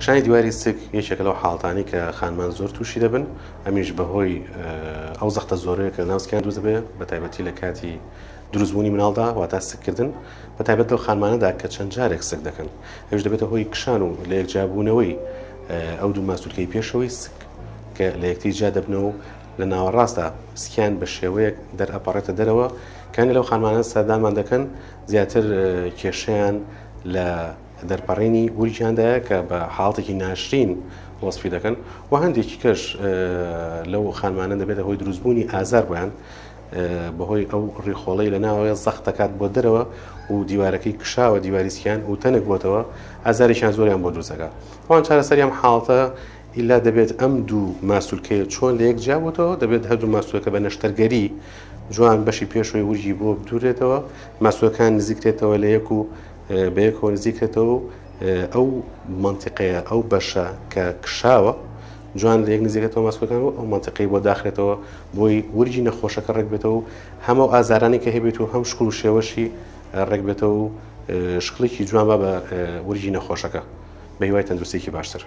کشانی دیواری سک یەکێکە لەو حاڵەتانەی کە خانمان زۆر تووشی دەبن، ئەمیش بەهۆی ئەو زەختە زۆرەیە کە لەناو سکیان دروست دەبێت، بە تایبەتی لە کاتی دروستبوونی مناڵدا، واتە سککردن، بە تایبەت لەو خانمانەدا کە چەند جارێک سک دەکەن، ئەویش دەبێتە هۆی کشان و لە یەکجیابوونەوەی ئەو دوو ماسولکەی پێشەوەی سک کە لە یەکتری جیا دەبنەوە و لە ناوەڕاستدا سکیان بە شێوەیەک دەرئەپەڕێتە دەرەوە کە هەندێک لەو خانمانە سەردانمان دەکەن زیاتر کێشەیان لە دەرپەڕینی ورگیاندایە کە بە حاڵەتێکی ناشرین وەسفی دەکەن و هەندێکی کەش لەو خانمانە دەبێتە هۆی دروستبوونی ئازار بۆیان بەهۆی ئەو ڕیخۆڵەی لە ناوەوە زەخت دەکات بۆ دەرەوە و دیوارەکەی کشاوە دیواری سکیان و تەنک بۆتەوە ئازارێکیان زۆریان بۆ دروست دەکات. ئەوان چارەسەری ئەم حاڵەتە ئیلا دەبێت ئەم دوو ماسولکەیە چۆن لە یەک جیا بۆتەوە، دەبێت هەردوو ماسولکە بە نەشتەرگەری جوان بەشی پێشەوەی ورگی بۆ بدورێتەوە، ماسولکان نزیکرێتەوە لە یەک و بەیەکەوە نزیکرێتەوە و ئەو مەنتیقەیە ئەو بەشە کە کشاوە جوان لە یەک نزیکێتەوە ماسولکەکان و ئەو مەنتیقەی بۆ داخرێتەوە بۆی ورگی نەخۆشەکە ڕێک بێتەوە و هەم ئەو ئازارانی کە هەبێت و هەم شکڵ و شێوەشی ڕێک بێتەوە و شکڵێکی جوان با بە ورگی نەخۆشەکە بە هیوای تەندروستیەکی باشتر.